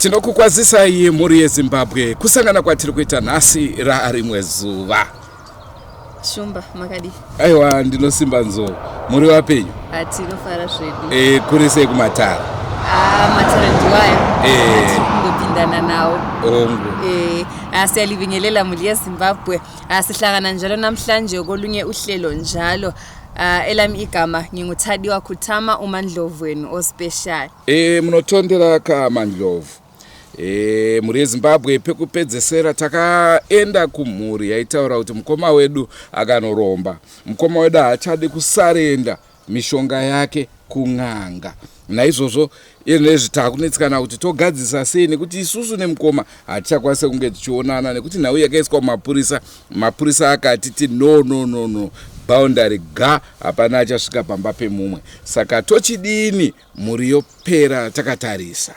Tinokukwazisai mhuri yeZimbabwe kusangana kwatiri kuita nhasi raarimwe zuva. Shumba makadii? Aiwa ndinosimba nzou. Muri vapenyu? Tinofara zvedu. E, kuri sei kumatara? Ah, matara ndiwayo. E. Tiri kungopindana nawo. Ongu. Eh, siyalibingelela mhuri yeZimbabwe. Sihlangana njalo namhlanje kolunye uhlelo njalo. Elami igama nginguThadiwa Khuthama uMandlovu wenu ospecial. E, munotondera ka Mandlovu. E, mhuri yeZimbabwe pekupedzesera takaenda kumhuri yaitaura kuti mukoma wedu akanoromba. Mukoma wedu haachadi kusarenda mishonga yake kun'anga. Naizvozvo izvezvi takunetsekana kuti togadzisa sei nekuti isusu nemukoma hatichakwanise kunge tichionana nekuti nhau yakaiswa mumapurisa, mapurisa akatiti no no no no boundary ga hapana achasvika pamba pemumwe. Saka tochidini mhuri yopera takatarisa.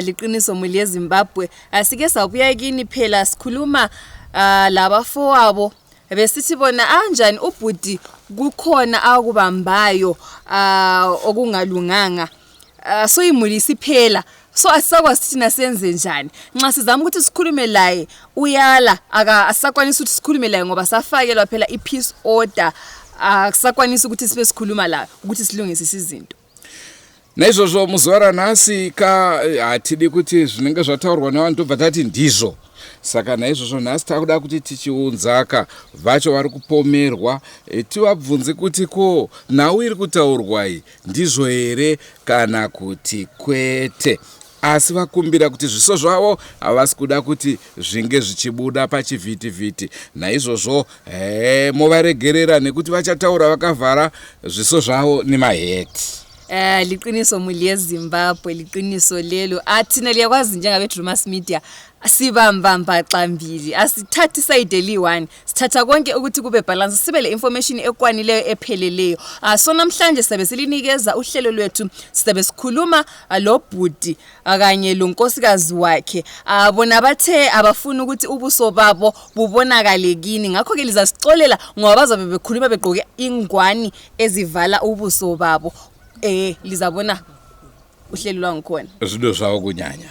Liqiniso mhuri yeZimbabwe. Sike sabuya kini phela sikhuluma labafowabo besithi bona anjani ubhuti kukhona akubambayo okungalunganga. So imuli isiphela so asisakwazi thina senze njani nxa sizama ukuthi sikhulume laye uyala asisakwanisi ukuthi sikhulume laye ngoba safakelwa phela i-peace order akusakwanisi ukuthi sibe sikhuluma laye ukuthi silungise izinto. Naizvozvo muzuva ranhasi ka hatidi kuti zvinenge zvataurwa nevanhu tobva tati ndizvo. Saka naizvozvo nhasi takuda kuti tichiunzaka vacho vari kupomerwa e, tivabvunze kuti ko nhau iri kutaurwa iyi ndizvo here kana kuti kwete. Asi vakumbira kuti zviso zvavo havasi kuda kuti zvinge zvichibuda pachivhitivhiti. Naizvozvo he movaregerera nekuti vachataura vakavhara zviso zvavo nemaheti. Liqiniso mhuri yeZimbabwe, liqiniso lelo. Thina liyakwazi njengabe-Drumas Media sibamba mbaxambili, asithathi side eliyi-one, sithatha konke ukuthi kube balance, sibe le information ekwanileyo epheleleyo. So namhlanje sizabe silinikeza uhlelo lwethu, sizabe sikhuluma lo bhuti kanye lo nkosikazi wakhe. Bona bathe abafuni ukuthi ubuso babo bubonakale kini, ngakho-ke lizasixolela ngoba bazabe bekhuluma begqoke ingwani ezivala ubuso babo. Lizabona uhlelo lwangikhona. Zvido zvavo kunyanya.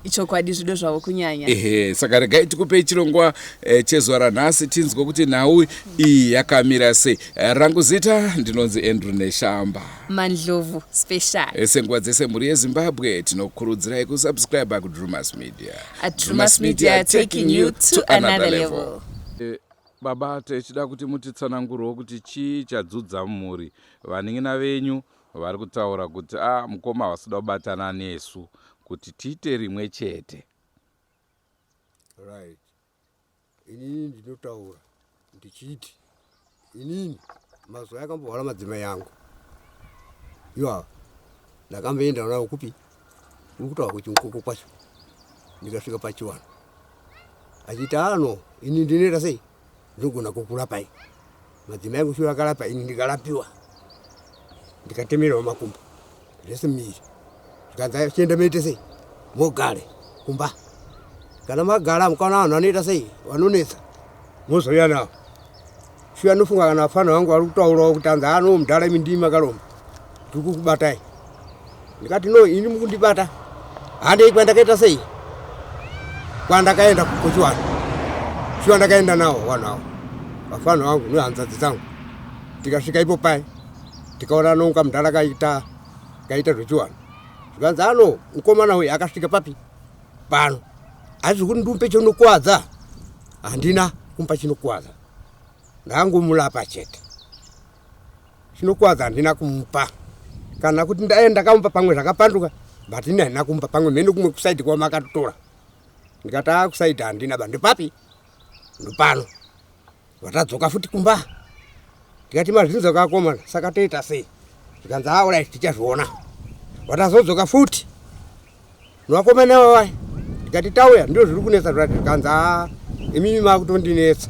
Ichokwadi zvido zvavo kunyanya. Ehe, saka regai tikupei chirongwa chezuva ranhasi tinzwe kuti nhau iyi yakamira sei. Rangu zita ndinonzi Andrew Neshamba. Mandlovu special. Senguva dzese mhuri yeZimbabwe tinokurudzirai kusubscribe kuDrumas Media. At Drumas Media, taking you to another level. Baba, tichida kuti mutitsanangurewo kuti chii chadzudza mhuri. Vanin'ina venyu vari kutaura kuti a mukoma havasi kuda kubatana nesu kuti tiite rimwe chete. Right, inini ndinotaura ndichiti inini mazuva akambohwara madzimai angu iwawa ndakamboenda nawo kupi kuri kutaura kuchimukoko kwacho, ndikasvika pachiwano achiti ano ini ndinoita sei, ndinogona kukurapai. Madzimai angu shuwa akarapa, ini ndikarapiwa, ndikatemerwa makumbo zvese miviri, zvikanzi chienda moite sei, mogare kumba. Kana magara mukaona vanhu vanoita sei vanonetsa, mozouya navo. Shuwa anofunga kana vafana vangu vari kutaurawo kuti anzi ano mudhara imi ndimi makaromba, tiri kukubatai. Ndikati no, ini mukundibata handei kwandakaita sei, kwandakaenda kuchivanhu. Shuwa ndakaenda navo vanhu avo vafana vangu nehanzadzi dzangu, tikasvika ipo pai tikaona nonga mudhara kaita kaita zvechivanhu, zvikanzi ano mukomana uyu akasvika papi pano, asi zvekuti ndimupe chinokuwadza handina kumupa chinokuwadza, ndangomulapa chete. Chinokuwadza handina kumupa, kana kuti ndaye ndakamupa pamwe zvakapanduka, but ini handina kumupa pamwe mhene kumwe kusaidi kwamakatotora. Ndikati a kusaidi handina ba, ndepapi? Ndopano. Vatadzoka futi kumba, ndikati mazvinzwa kakomana, saka toita sei? Zvikanzi a alright, tichazviona. Vatazodzoka futi nevakomana vavaya, ndikati tauya ndizvo zviri kunetsa zvati. Zvikanzi a imimi makutondinetsa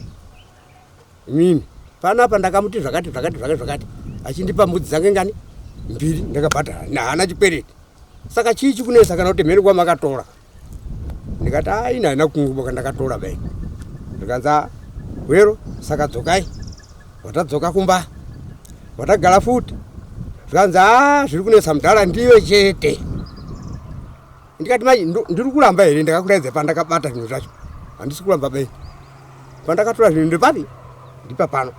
imimi panapa, ndakamuti zvakati zvakati zvakati zvakati, achindipa mbudzi dzange ngani mbiri, ndakabhadhara haana chikwereti, saka chii chikunetsa kana kuti mhene kwamakatora? Ndikati a ini haina kunguboka ndakatora bai. Zvikanzi a wero saka dzokai. Watadzoka kumba, watagara futi, zvikanzi a zviri kunetsa mudhara ndiyo chete. Ndikati mai ndiri kuramba here ndakakuraidza pandakabata zvinhu zvacho handisi kuramba bai pandakatora zvinhu ndepapi ndipa pano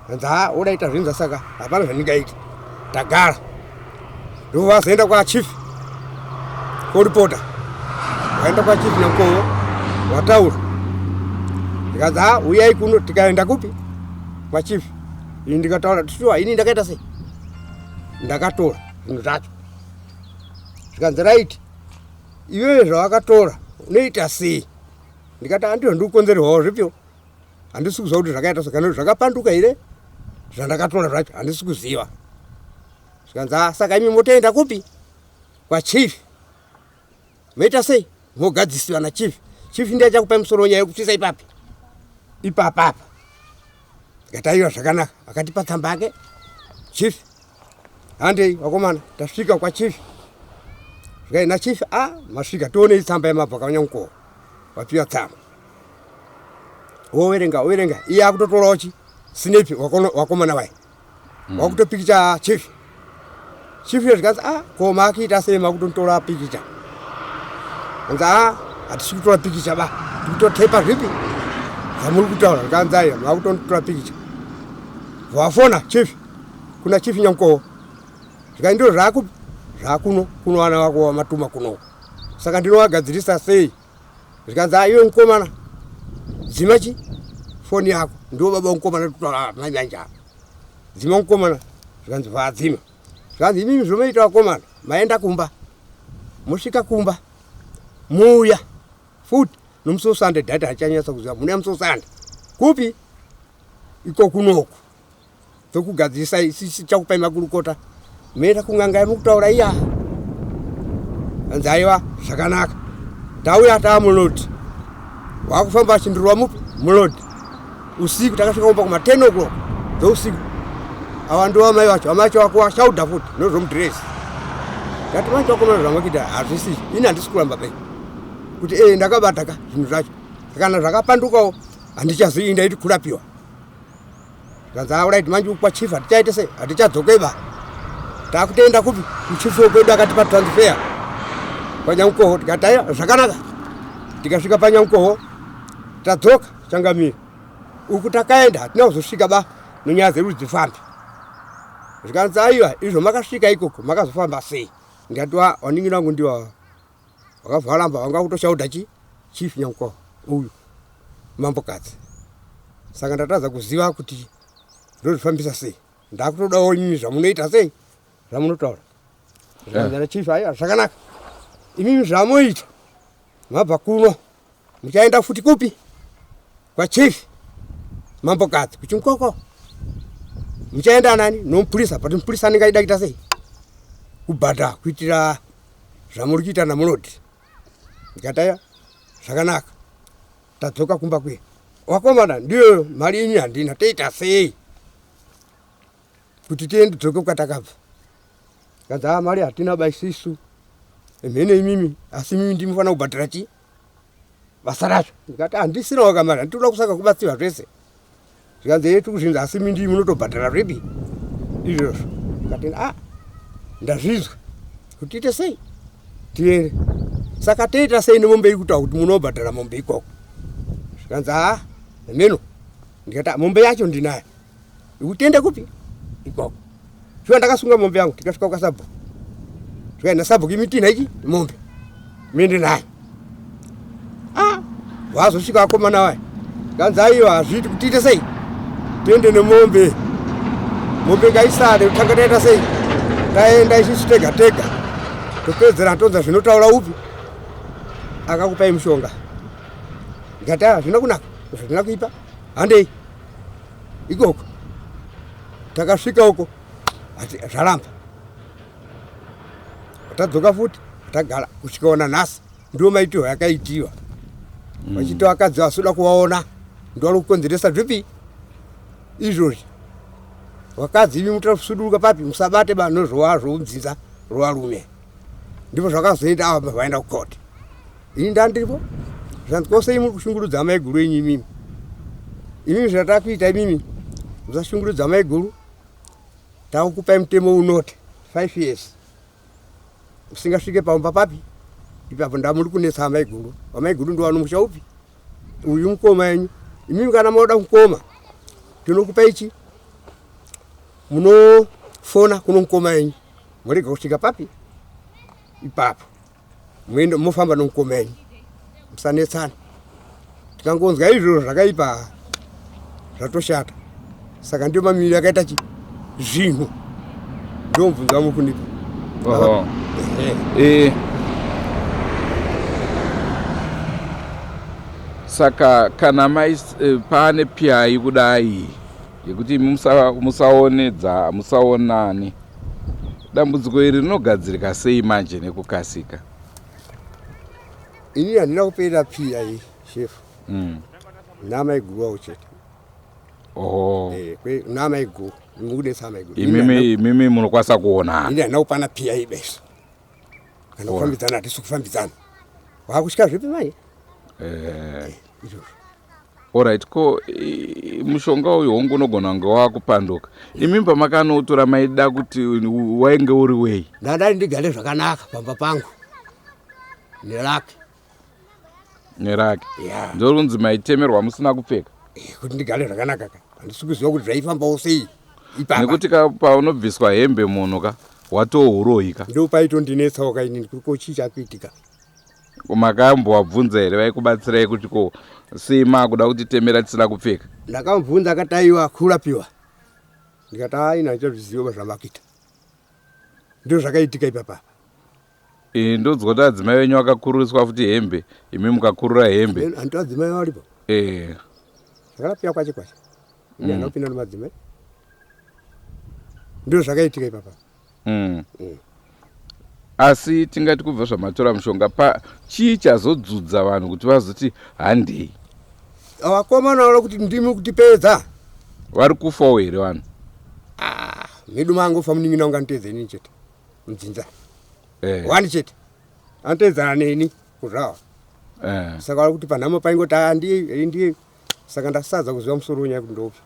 hanzi ha odaita zvinhu zvasaka hapana zvandingaita tagara ndovazoenda kwachief koripota waenda kwachief nyamukowo wataura ndikanzi ha uyai kuno tikaenda kupi kwachief ini ndikataura shuwa ini ndakaita sei ndakatora zvinhu zvacho zvikanzi right iwewe zvawakatora unoita sei ndikati handiyo ndikukonzerwawo zvipio handisi kuziva kuti zvakaita so zvakapanduka here zvandakatora zvacho handisi kuziva zvikanzi ah, saka imi motoenda kupi kwachief moita sei mogadzisiwa nachief chief ndiye achakupai musoro wenyaya yekupisa ipapi ipapapa ndikati aiwa zvakanaka akatipa tsamba yake chief handei vakomana tasvika kwachief zvikai nachief a ah, masvika tionei tsamba yemabva kavanyamukowa vapiwa tsamba wowerenga wowerenga iye akutotorawo chi sinepi wakomana waye mm. wakutopikicha chief chief zvikanzi a ah, ko makuita sei makutotora pikicha anzi a ah, hatisi kutora pikicha ba tikutotepa zvipi zvamuri kutaura zvikanzi aiwa makutotora pikicha vafona chief kuna chief nyamukowo zvikanzi ndiro zvaku zvakuno kuno vana vako vamatuma kuno saka ndinovagadzirisa sei zvikanzi a iwe mukomana dzima chi foni yako ndiwo baba mukomana kutaura mai manje apa dzima mukomana zvikanzi vadzima zvikanzi imimi zvomoita vakomana maenda kumba mosvika kumba muuya futi nomusi wosande data hachanyatsa kuziva munouya musi wosande kupi iko kunoku dzokugadzirisa isisi chakupai makurukota moenda kun'anga yamukutaura iya anzi aiwa zvakanaka tauya taa mulodi wakufamba achindirwa mupi mulodi usiku takasvika kumba kuma 10 o'clock dzousiku awa ndiwo amai vacho amai vacho wakuwashauda futi nozvomudhiresi ndati manje wakomana zvamakuita hazvisi ini handisi kuramba pai kuti ee ndakabata ka zvinhu zvacho kana zvakapandukawo handichazivi ndaiti kurapiwa zvanzi auraiti manje uku kwachief hatichaite sei hatichadzokeba takutoenda kupi kuchief wekwedu akatipa transfer panyamukoho tikati aiwa zvakanaka tikasvika panyamukoho tadzoka changamire uku takaenda hatina kuzosvika ba nonyaya dzedu dzifambe zvikanzi aiwa izvo makasvika ikoko makazofamba sei ndikati wanin'ina wangu ndiwa wakavharamba wanga kutoshauda chi chief nyamukoho uyu mambokadzi saka ndatadza kuziva kuti ndozvifambisa sei ndakutodawo imimi zvamunoita sei zvamunotaura zvikanzana chief aiwa zvakanaka imimi zvamoita mabva kuno muchaenda futi kupi kwachief mambokadzi kuchimukoko muchaenda nani nomupurisa but mupurisa anenge aida kuita sei kubhadha kuitira zvamuri kuita namulodi ndikati zvakanaka tadzoka kumba kuye wakomana ndiyo mari ini handina toita sei kuti tiende dzoke kwatakabva kanzi a mari hatina ba isisu mhene imimi asi imimi ndimofanira kubhadhara chii basa racho ndikati handisinawo kamari handitoda kusaka kubatsirwa zvese zvikanzi ye tikuzvinzi asi imi ndii munotobhadhara zvipi izvozvo ndikati a ah, ndazvinzwa kuti tiite sei tiende saka toita sei nemombe iri kutaura kuti munobhadhara mombe ikoko zvikanzi haa meno ndikati ah, mombe yacho ndinayo ikuti kupi ikoko shuwa ndakasunga mombe yangu tikasvika kwasabhuku tikaenda sabhuku imitina ichi mombe muende nayo ah vazosvika vakomana vaya kanzi aiwa hazviiti kuti tiite sei tiende nemombe mombe ngaisare tanga taita sei taenda isusu tega tega topedzera tonza zvinotaura upi akakupai mushonga ndikati hazvina kunaka hazvina kuipa handei ikoko takasvika uko zvaramba tadzoka futi tagara kusvikaona nhasi ndiwo maitirwo yakaitiwa mm. vachiti vakadzi vasoda kuvaona ndiwo kukonzeresa zvipi izvozvi vakadzi imi mutasuduruka papi musabate banozvova zvoudzinza rwarume ndipo zvakazoenda ava vaenda kukoti ini ndandiripo zvanzi kose imuri kushungurudza amaiguru enyu imimi imimi zvatakuita imimi musashungurudza amaiguru takukupai mutemo unoti five years usingasvike paumba papi Ipapo ndamuri kunetsa amaiguru. Amaiguru ndo vanomusha upi? Uyu mukoma yenyu. Imimi kana moda mukoma tinokupa ichi. Munofona kuno mukoma yenyu. Morega kusvika papi? Ipapo. Muende mofamba nomukoma yenyu. Musanetsana. Tikangonzwa izvozvo zvakaipa zvatoshata. Saka ndiyo mamiriro akaita chi zvinhu. Ndiwo mubvunzo wamuri kundipa. Oho. Eh. Saka kana mai eh, pane PI kudai yekuti imi musaonedza musaonane dambudziko iri rinogadzirika sei manje nekukasika? Ini handina kupera PI shefu. Namaiguru wavo chete. Oho. Eh, kwe namaiguru. Mukunetsa amaiguru. Imimi imimi munokwanisa kuonana. Ini handina kupana PI besa. Kana kufambidzana hatisi kufambidzana. Wakusvika zvipi manje? Eh. Izvozvo. Alright, ko mushonga uyu hongu unogona kunge wakupanduka. Imi pamakanotora maida kuti wainge uri wei? Ndadai ndigare zvakanaka pamba pangu. Nerake. Nerake. Yeah. Ndokunzi maitemerwa musina kupfeka. Eh, kuti ndigare zvakanaka ka. Handisi kuziva kuti zvaifambawo sei ipapa. Nekuti ka paunobviswa hembe munhu ka watouroyi ka. Ndopaitondinetsawo ka inini kuti ko chii chakuitika. Makambovabvunza here vaikubatsirai kuti ko sei maakuda kutitemera tisina kupfeka? Ndakamubvunza akati aiwa kurapiwa. Ndikati haa ini handichazviziva zvamakuita. Ndizvo zvakaitika ipapa. Eh, ndonzwa kuti adzimai venyu vakakururiswa futi hembe, imi mukakurura hembe. Hanti adzimai varipo? Eh. Zvakarapiwa kwache kwache. Ini handina kupinda nemadzimai. Ndizvo zvakaitika ipapa. Asi tingati kubva zvamatora mushonga pa chii chazodzudza vanhu kuti vazoti handei? Vakomana vanoda kuti ndimi kutipedza. Vari kufawo here vanhu? Ah, medu mangofa munin'ina wangu anotedza inini chete. Mudzinza. Eh. Wani chete. Anotedzana neni kuzvawa. Eh. Saka vari kuti panhamo paingoti ah ndiye ndiye. Saka ndasadza kuziva musoro wenyaya kuti ndoupi.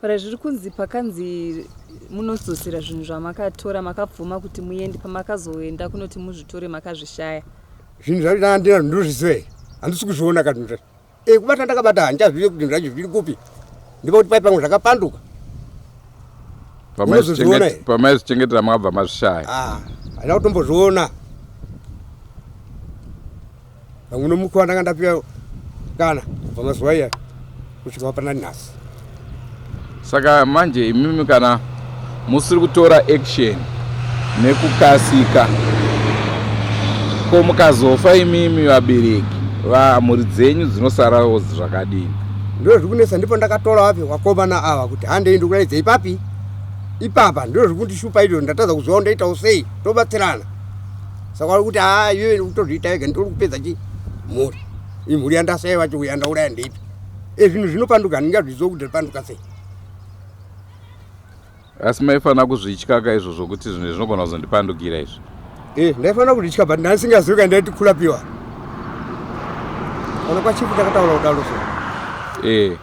Bara zviri kunzi pakanzi munodzosera zvinhu zvamakatora makabvuma kuti muende pamakazoenda kunoti muzvitore makazvishaya. Zvinhu zvacho ndandina ndozviziva here? Handisi kuzviona ka zvinhu zvacho. Eh kubata ndakabata handichazive kuti zvinhu zvacho zviri kupi. Ndipo kuti pai pamwe zvakapanduka. Unozozviona here? Pamaizvichengetera makabva mazvishaya. Ah, handina kutombozviona. Pamwe nomukuwa ndanga ndapiwa kana kubva mazuva iya kusvika pana nhasi. Saka manje imimi kana musiri kutora action nekukasika ko mukazofa imimi vabereki vamhuri dzenyu dzinosarawo zvakadini? Ndizvo zviri kunetsa ndipo ndakatora vapi vakomana ava kuti handei ndikuraidza ipapi ipapa ndizvo zviri kundishupa izvo ndatadza kuziva ndoitawo sei tobatsirana. Saka vari kuti haa iwewe kutozviita wega nditori kupedza chi mhuri. Imhuri yandasaya vacho yandauraya ndeipi? E zvinhu zvinopanduka handingazviziva kuti zvapanduka sei. Asi maifanira kuzvitya ka izvozvo kuti zvinhu zvinogona kuzondipandukira izvi. Eh, ndaifanira kuzvitya but ndandisingazivi kana ndaiti kurapiwa. Kana kwachifu takataura kudaro so. Eh,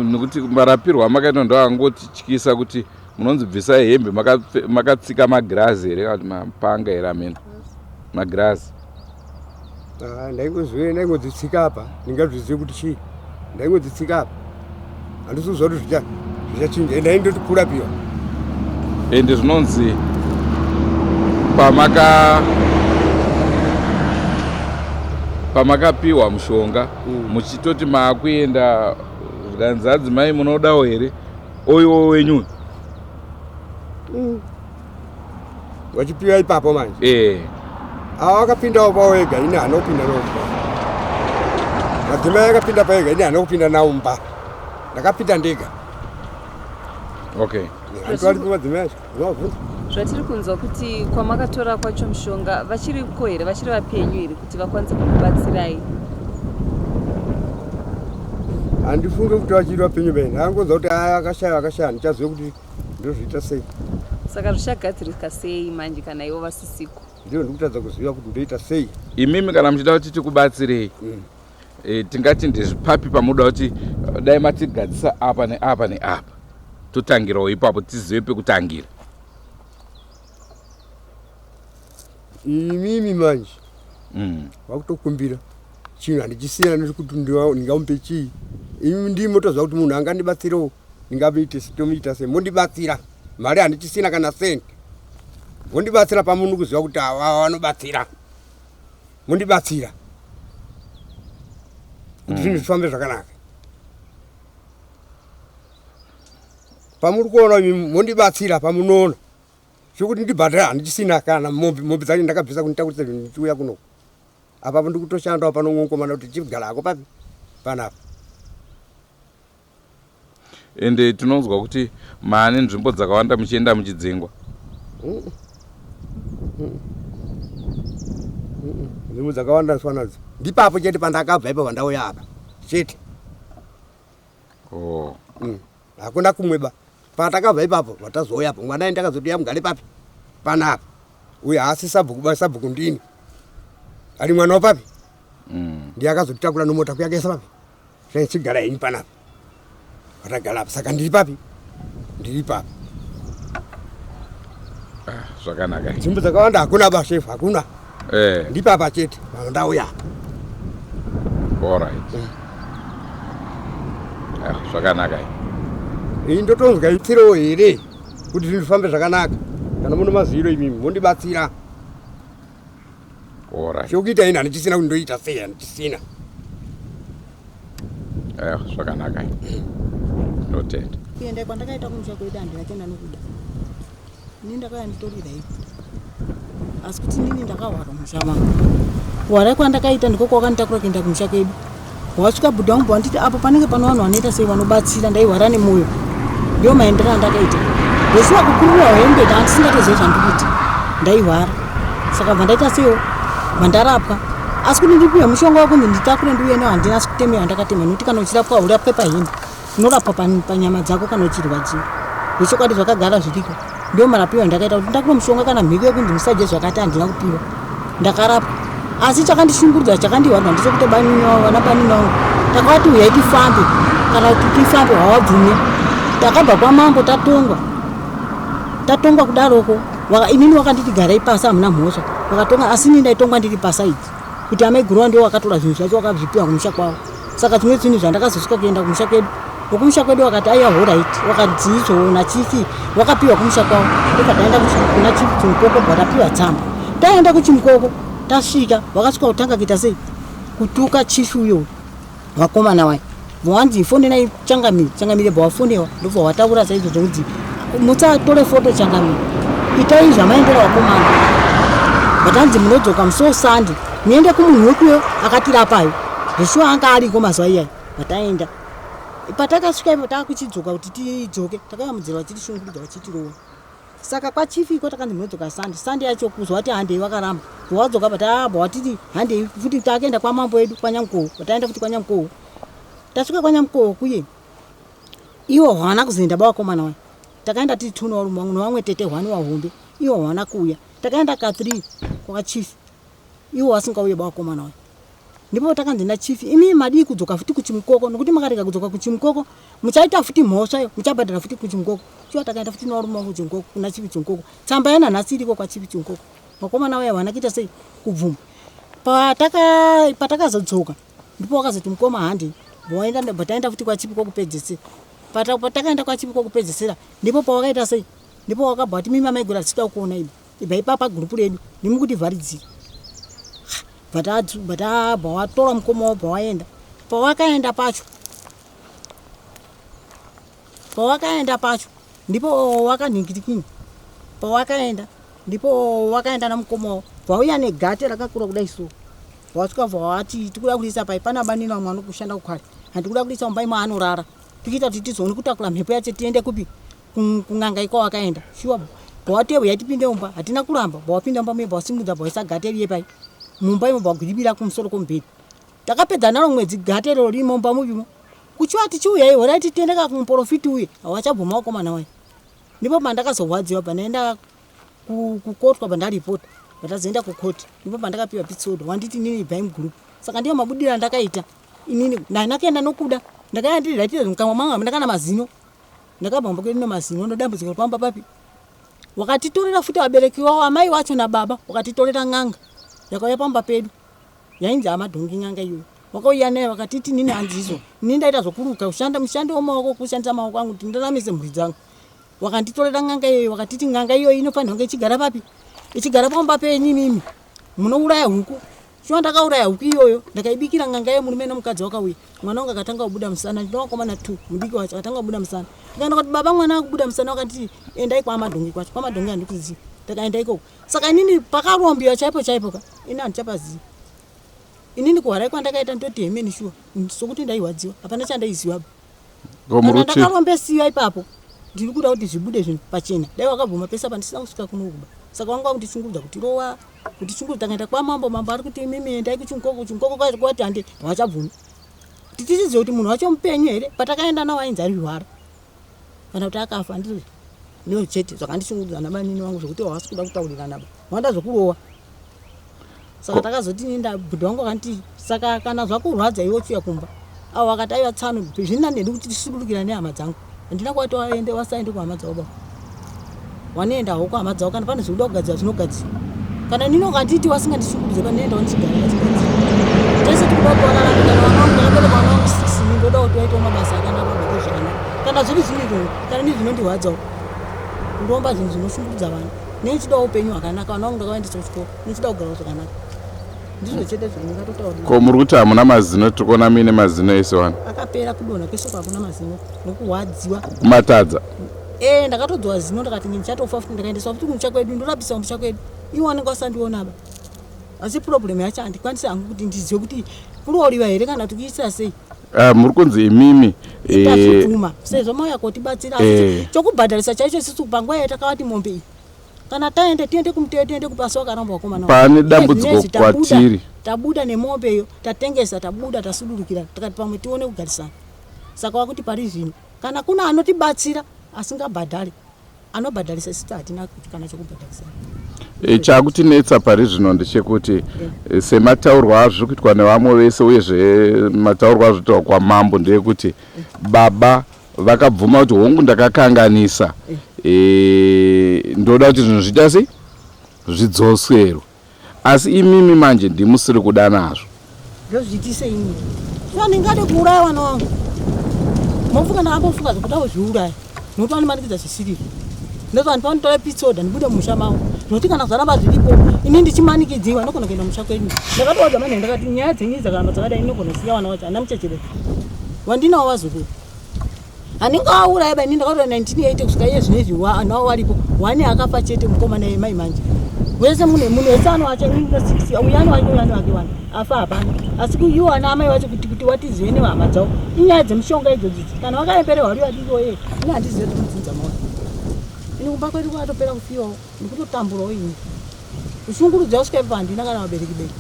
nekuti marapirwo amakaitwa ndoangotityisa kuti munonzi bvisai hembe makatsika magirazi here kana kuti mapanga here ameno magirazi. Ah, ndaingoziva ndaingodzitsika apa ndingazvizive kuti chii ndaingodzitsika apa handisi kuziva kuti zvichachinja ende aindoti kurapiwa ende zvinonzi pamakapiwa mushonga muchitoti maakuenda zvikanzi adzimai munodawo here oiwo wenyu Vachipiwa ipapo manje. Eh. Ava vakapindawo pawo ega ini haana kupinda nawo mumba. Madzimai akapinda paega ini haana kupinda nawo mumba. Ndakapinda ndega. Okay. Hanti varipo madzimai acho. Unovabvunza. Zvatiri kunzwa kuti kwamakatora kwacho mushonga vachiriko here vachiri vapenyu here kuti vakwanise kukubatsirai? Handifunge kuti vachiri vapenyu bene. Ndakangonzwa kuti aya akashaya akashaya handichazive kuti ndozviita sei. Saka zvichagadzirika sei manje kana ivo vasisiko? Ndiro ndikutadza kuziva kuti ndoita sei. Imimi kana muchida kuti tikubatsirei tingati ndezvipapi pamunoda kuti dai matigadzisa apa neapa neapa totangirawo ipapo tizive pekutangira. Imimi manje wakutokumbira chinhu handichisina nekuti ndingamupe chii. Imi ndimi motoziva kuti munhu angandibatsirewo ndingamuite tomuita sei, mondibatsira mari handichisina kana sendi, mondibatsira pamunhu kuziva kuti ava vanobatsira, mondibatsira kuti zvinhu zvifambe zvakanaka. Pamuri kuona imi mondibatsira pamunoona zvekuti ndibhadhara handichisina kana mombe, mombe dzacho ndakabvisa kuti nditakurise zvinhu ndichiuya kuno. Apapo ndikutoshandawo pano ngonkomana kuti chigara hako papi panapa. Ende tinonzwa kuti maane nzvimbo dzakawanda muchienda muchidzingwa. Nzvimbo dzakawanda ndiswa nadzo ndipapo chete pandakabva ipo pandauya apa chete. Oh. Hakuna kumwe ba. Patakabva ipapo patazouya apo mwana ndakazoti yamugare papi panapa. Uyu haasi sabhuku ba, sabhuku ndini. Ari mwana wapapi? Ndiye akazotitakura nomota kuyakaisa papi. Chigara henyu panapa. Patagara apa saka ndiri papi? Ndiri papa. Ah, zvakanaka. Nzvimbo dzakawanda hakuna ba shefu, hakuna. Ndipapa chete ndauya. All right. Ah, zvakanaka. Ini ndotonzwa itsiro here kuti zvinhu zvifambe zvakanaka. Kana muno maziro imimi mondibatsira. All right. Chokuita ini handichisina kuti ndoita sei handichisina. Ah, zvakanaka. Ndotenda. Kuenda kwandakaita kumusha kwedu handina kuenda nokuda. Ini ndakauya nditori right. Asi kuti inini ndakahwara musha mangu. Kuhwara kwandakaita ndiko kwakanditakura kuenda kumusha kwedu. Wasvika bhudha wangu wanditi apo panenge pano vanhu vanoita sei vanobatsira, ndaihwara nemwoyo. Ndiyo maendero andakaita. Ndoshuwa kukurura hembe ndandisingatozivi zvandikuita. Ndaihwara. Saka bva ndaita seiwo bva ndarapwa. Asi kuti ndipiwe mushonga wekunzi nditakure ndiuye nawo handina, asi kutemewa ndakatemewa nekuti kana uchirapwa haurapwe pahembe. Unorapwa panyama dzako kana uchirwadziwa. Zvechokwadi zvakagara zviriko. Ndiyo marapiro andakaita kuti ndakure mushonga kana mhiko yekunzi musadye zvakati handina kupiwa. Ndakarapwa. Asi chakandishungurudza chakandihwadza ndechekuti vana banini vangu takavati uyai tifambe kana kuti tifambe havabvume. Takabva kwamambo tatongwa. Tatongwa kudaroko inini wakanditi garai pasi hamuna mhosva. Vakatonga asi inini ndaitongwa ndiri pasaidhi. Kuti amaiguru ndiwo wakatora zvinhu zvacho wakazvipiwa kumusha kwavo. Saka zvimwe zvinhu zvandakazosvika kuenda kumusha kwedu. Vokumusha kwedu vakati aiwa horait, vakadziizvo nachifi wakapiwa kumusha kwavo. Ndobva taenda kuna chifi Chimukoko bva tapiwa tsamba. Taenda kuChimukoko tasvika vakasvika kutanga kuita sei kutuka chifi uyo vakomana vaya. Vanzi fonerai changamire, changamire bva wafonewa ndobva wataura saizvozvo kuti musatore foto changamire. Itai zvamaendera vakomana. Vatanzi munodzoka musi weSunday muende kumunhu wekuyo akatirapayo. Zveshuwa anga ariko mazuva iyayo vataenda. Patakasvika ipo takuchidzoka kuti tidzoke takauya munzira vachitishungurudza vachitirova. Saka kwachifi iko takanzi munodzoka Sunday. Sunday yacho kuzwa kuti handei vakaramba. Wadzoka patabva watiti handei futi takaenda kwamambo edu kwaNyamukoho. Taenda futi kwaNyamukoho. Tasvika kwaNyamukoho kuye ivo havana kuzoenda ba vakomana vaya. Takaenda tiri two nevarume vangu nevamwe tete hwani wahombe. Ivo havana kuuya. Takaenda ka3 kwachifi. Ivo vasingauye ba vakomana vaya. Ndipo takanzi nachifi imi madii kudzoka futi kuchimukoko nokuti makarega kudzoka kuchimukoko muchaita futi mhosva iyo muchabhadhara futi kuchimukoko. Shuwa takaenda futi nevarume vangu kuchimukoko kuna chifi Chimukoko. Tsamba yananhasi iriko kwachifi Chimukoko. Vakomana vaya havana kuita sei kubvuma. Patakazodzoka ndipo wakazoti mukoma handi taenda futi kwachifi kwokupedzisira. Patakaenda kwachifi kwokupedzisira ndipo pawakaita sei ndipo wakabva wati mimi amaiguru hatisi kuona imi ibva ipapa gurupu redu ndimi kutivharidzira. Bva watora mukoma wabva waenda. Pawakaenda pacho ndipo wakanhingirikini. Pawakaenda ndipo wakaenda namukoma wavo. Vauya negate rakakura kudai so. Wasvika bva wati tikuda kuisa pai pana banini vamwe vanokushanda kukwari. Handikuda kuisa mumba imo anorara. Tichiita kuti tizoone kutakura mhepo yacho tiende kupi kun'anga iko wakaenda. Shuwa bva wati uyai tipinde mumba hatina kuramba. Bva wapinda mumba muye bva wasimudza bva waisa gate riye pai. Mumba imo bva wagwidibira kumusoro kwomubhedhi. Takapedza naro mwedzi gate rero rimo mumba muvimo. Kuchiwa tichiuya horai titendeka kumuprofiti uye hawachabvuma vakomana vaya. Ndipo pandakazorwadziwa pandaenda kukotwa pandaripota pandazoenda kukoti ndipo pandakapiwa pitsodo wanditi inini ibvai mugurupu. Saka ndiyo mabudiro andakaita inini ndakaenda nokuda ndakauya ndiri right mukanwa mangu hamuna kana mazino. Ndakabva kumba kwedu nemazino nedambudziko pamba papi. Wakatitorera futi vabereki wavo amai wacho nababa wakatitorera n'anga yakauya pamba pedu yainzi amadhongi n'anga iyoyo wakauya naye vakatiti nini hanzizo ini ndaita zvokuruka kushanda mushando wemaoko kushandisa maoko angu kuti ndiramise mhuri dzangu wakanditorera n'anga iyoyo wakatiti n'anga iyoyo inofanirwa kunge ichigara papi ichigara pamba penyu imimi munouraya huku Shuwa ndakauraya huku iyoyo ndakaibikira n'anga yemurume nemukadzi wakauya mwana wangu akatanga kubuda musana ndinovakomana two mudiki wacho akatanga kubuda musana ndikaenda kuti baba mwana akubuda musana wakati endai kwamadhongi kwacho kwamadhongi handikuzivi ndakaenda ikoko saka inini pakarombiwa chaipo chaipo ka ini handichapazivi inini kuharai kwandakaita ndoti hemeni shuwa sokuti ndairwadziwa hapana chandaiziva Kana ndakarombesiwa ipapo ndiri kuda kuti zvibude zvinhu pachena dai wakabvuma pese apa ndisina kusvika kuno kuba saka wanga wakutishungurudza kutirova kutishungurudza takaenda kwamambo mambo ari kuti imimi endai kuchinkoko chinkoko kwati hande havachabvumi kuti tichizive kuti munhu wacho mupenyu here patakaenda nawo ainzi ari rwara kana kuti akafa ndizvo ndizvo chete zvakandishungurudza nabanini vangu zvekuti havasi kuda kutaurirana ba vanoda zvokurowa saka takazoti nenda bhudhi wangu akanditi saka kana zvakurwadza iwe uchiuya kumba avo vakati aiwa tsano zvinani hedu kuti tisururukira nehama dzangu handina kuwati waende wasaende kuhama dzavo baba wanoenda hako kuhama dzavo kana pane zvekuda kugadzira zvinogadzira kana nini ukanditi wasingandishungurudze panoenda wandichigara vachigadzira tese tikuda kuti wararame kana vana vangu ndakabereka vana vangu six ini ndoda kuti vaitewo mabasa akanaka vabate zvakanaka kana zviri zvinhu kana ini zvinondirwadzawo kuromba zvinhu zvinoshungurudza vana Nenichida upenyu hwakanaka vana vangu ndakavaendesa kuchikoro nenichida kugara zvakanaka ndizvo chete zvandingatotaura. Ko muri kuti hamuna mazino tiri kuona muine mazino ese wani? Akapera kudonha kwese uko hakuna mazino nokurwadziwa. Kumatadza? Eh ndakatodzwa zino ndakati ndichatofa futi ndakaendeswa futi kumusha kwedu ndorapisa kumusha kwedu iwo anenge asandiona ba asi problem yacho handikwanisi hangu kuti ndizive kuti kuroriwa here kana kuti kuisa sei. Ah, muri kunzi imimi eh, tazvibvuma sezvo mauya kotibatsira asi eh. chokubhadharisa chaicho isusu panguva yayo takavati mombe iyi kana taende tiende kumuteyo tiende kupasi wakaramba wakomana pane dambudziko kwatiri tabuda nemombe iyo tatengesa tabuda tasudurukira tikati pamwe tione kugarisana saka wakuti pari zvino kana kuna anotibatsira asingabhadhari anobhadharisa isu hatina kana chokubhadharisa e, chakutinetsa pari zvino ndechekuti e, semataurwa azviri kuitwa nevamwe vese uyezve mataurwa azviri kuitwa kwamambo ndeyekuti baba vakabvuma kuti hongu ndakakanganisa e, ndoda kuti zvinhu zviita sei zvidzoserwe Asi imimi manje ndimusiri kuda nazvo. Ndozviitise ini. Shuwa ndingade kuuraya vana vangu. Mofunga ndakambofunga zvekuda kuzviuraya. Nokuti vanomanikidza zvisiriro. Ndozva ndipanotora peace order ndibude mumusha mavo. Nokuti kana zvaramba zviripo ini ndichimanikidziwa ndogona kuenda musha kwenyu. Ndakatoudza manje ndakati nyaya dzenyu dzakaramba dzakadai ndinogona kusiya vana vacho handina muchecheredzo. Wandinawo vazukuru. Anenge auraya ba ini ndakatora 1980 kusvika iye zvino izvi nawo waripo one akafa chete mukomana yemai manje wese munhu munhu wese anowacha ini ndino 6 uyu anowake uyu anowake wani afa hapana asi iwo ana amai wacho kuti kuti watizive nehama dzavo inyaya dzemishonga idzodzi kana vakaemberehwa vari vadiki woye ini handizive dzekudzinza maona ini kumba kwedu kwatopera kufiwawo ndikutotamburawo ini kushungurudzwa kusvika ipapo handina kana vabereki bereki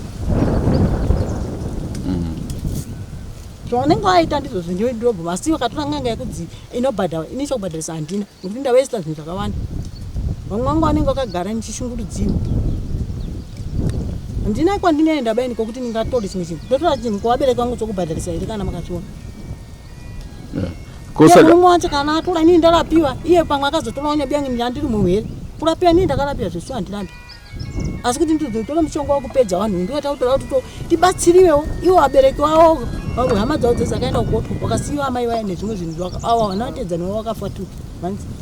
zvaunenge waita ndizvo zvinhu ndobvuma asi vakatora n'anga yekudzi inobhadhara ini chokubhadharisa handina nekuti ndavaisita zvinhu zvakawanda vamwe vangu vanenge vakagara ndichishungurudziwa handina kwandinoenda baini kokuti ndingatore chimwe chinhu ndotora chinhu kuvabereki vangu chokubhadharisa here kana makachiona murume wacho kana atora inini ndarapiwa iye pamwe akazotora nyabiyange ndandiri muhwere kurapiwa inini ndakarapiwa zveshuwa handirambi asi kuti ndizotore mushonga wekupedza vanhu ndinoita kutora kuti tibatsiriwewo iwo vabereki vavo vamwe hama dzavo dzese dzakaenda kukoto vakasiyiwa amai vaya nezvimwe zvinhu ava vana vatedzani vavo vakafa tu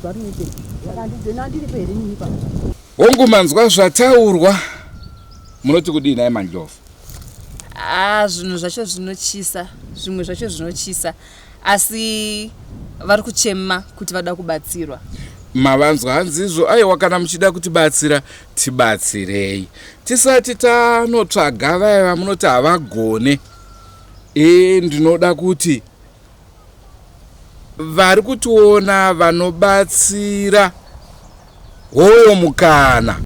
varinete saka handidzena ndiripo here nini pa Hongu manzwa zvataurwa munoti kudii nhai Mandlovu? Ah, zvinhu zvacho zvinotyisa, zvimwe zvacho zvinotyisa asi vari kuchema kuti vada kubatsirwa. Mavanzwa hanzizvo aiwa kana muchida kutibatsira tibatsirei tisati tanotsvaga vaya vamunoti havagone e ndinoda kuti vari kutiona vanobatsira hoyo mukana.